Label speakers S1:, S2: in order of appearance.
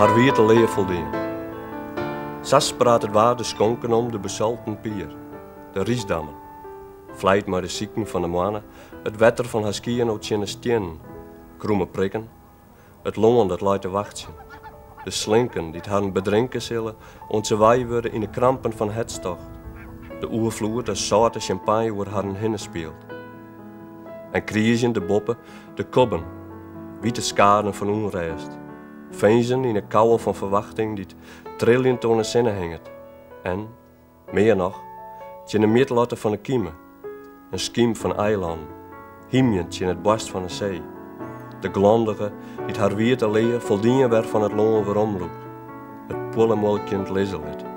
S1: Har wiete lea foldien. Sa spraat it waar de skonken om de besalten pier, de rysdammen. Flijt mei de siken fan de moanne it wetter fan har skiën no tsjin de stiennen, krûme prikken, it lân dat leit te wachtsjen, de slinken dy't harren bedrinke sille oant se wei wurde yn de krampen fan hertstocht, de oerfloed as sâlte sjampanje oer harren hinne spielt. En kriizjend derboppe de kobben, wite skaden fan ûnrêst, finzen yn 'e kouwe fan ferwachting dy't triljend oan 'e sinne hinget en, mear noch, tsjin de mjitlatte fan 'e kime, in skym fan eilannen, hymjend tsjin it boarst fan 'e see, de glandige dy't har wiete lea foldien wer fan it lân weromlûkt, it puollemuolkjend lizze lit.